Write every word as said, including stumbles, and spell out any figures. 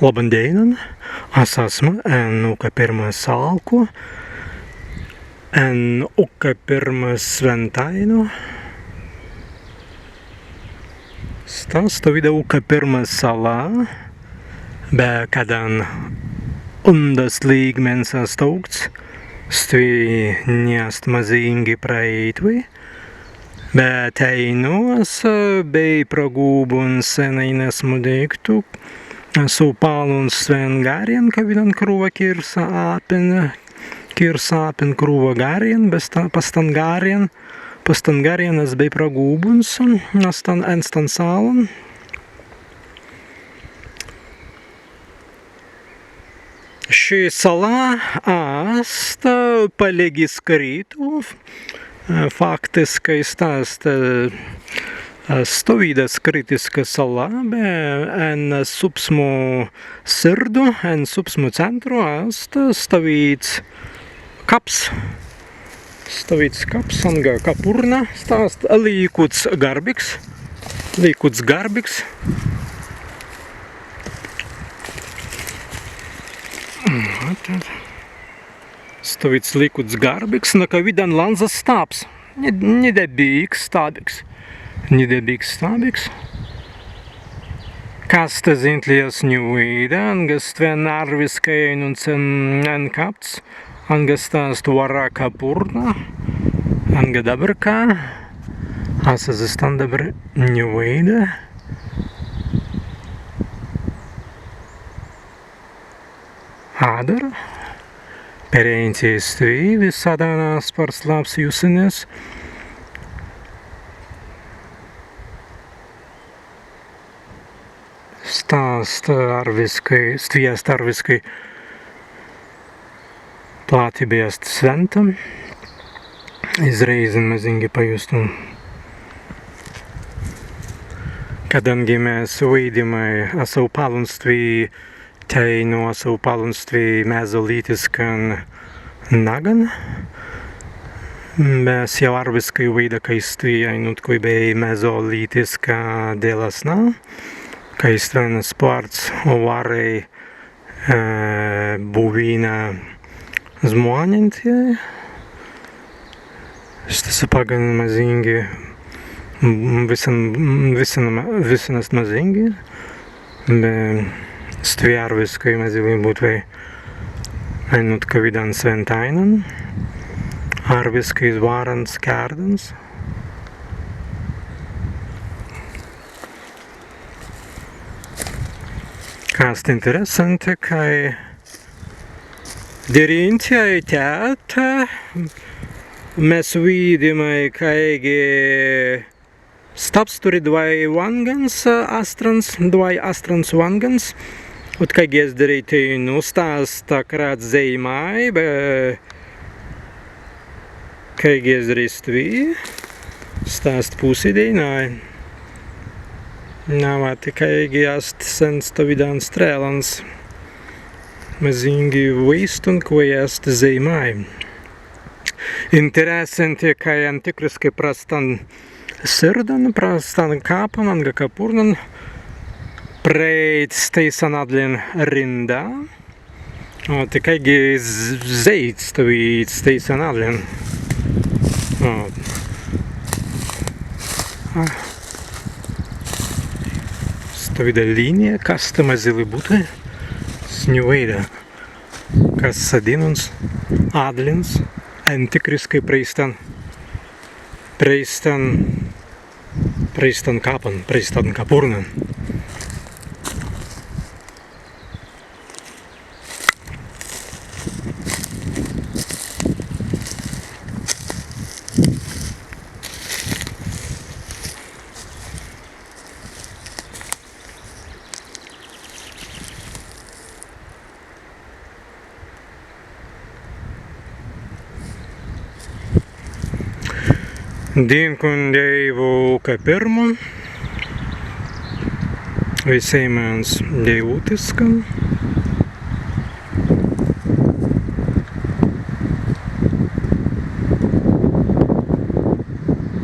Labban dēinan, as asma en Ukapirmas alku, en Ukapirmas swentāinu. Sta stawīda Ukapirmas salā, be kaddan undas līgmens ast aūkts, stwi ni ast mazīngi praēitwei. Be teinū as bēi pragūbuns en ainnasmu deīktu, as aupalluns stwen garrin, kawīdan krūwa kīrsa appin, kīrsa appin krūwa garrin, be sta-, pa stan garrin, pa stan garrin as bēi pragūbuns, na stan, en stan sallan. Ši salā ast palīgi skrītu, faktiskai sta ast stawīda skrītiska salā, be en subsmu sirdu, en subsmu centru ast stawīds kaps. Stawīds kaps anga kapurna, sta ast līkuts garbiks, līkuts garbiks. Stawīds līkuts garbiks, na kawīdan lānza stabs. Ni, ni debīks stabiks. Ni debīks stabiks. Kas sta zentli, as ni waīda, anga stwen arwiskai ainunts en, en kapts. Anga sta ast wāra kapurna, anga dabber ka, as ezze stan dabber ni waīda. Adder, perēinti stwi wisaddan ast spārts labs jussenis. Sta ast arwiskai, stwi ast arwiskai plati be ast swinta. Iz rēizan mazīngi pajustun. Kaddangi mes widāimai, as aupalluns stwi, teinū as aupalluns stwi mezolītiskan nagan. Mes jāu arwiskai waīda, kāi stwi ainuntkwēi bēi mezolītiska dellasna, kāi stwen spārts wārai, e, buwinna zmānentei. Stesse paggan mazīngi, m, wissan, m, wissan, wissan ast mazīngi, be stwi arwiskai mazīlai būtwei ainuntkawīdan swentāinan, arwiskai wārans kērdans. Kas ast interessanti, kāi dirīntjai tēt, mes widāimai, kāigi stabs turri dwāi wāngans, astrans, dwāi astrans wāngans, ot kāigi as dirēi teinū, sta ast tikrā zeimai, be kāigi as dirēi stwi, sta ast pussidēinai. Na, wāti kāigi ast sen stawīdans strēlans. Mazīngi waīstun, kwēi ast zeimai. Interessanti, kāi entikriskai pra stan sirdan, pra stan kapan, anga kapurnan, prēit stēisan addlin rīnda. Ot, kāigi z-, zēit stawīds stēisan addlin. Ot. A. Stawīda līnija, kas sta mazīlai būtwei, as ni waīda. Kas sadinnuns addlins, entikriskai prei stan, prei stan, prei stan kapan, prei stan kapurnan. Dīnkun Dēiwu Ukapirman, wisēimans deiwūtiskan.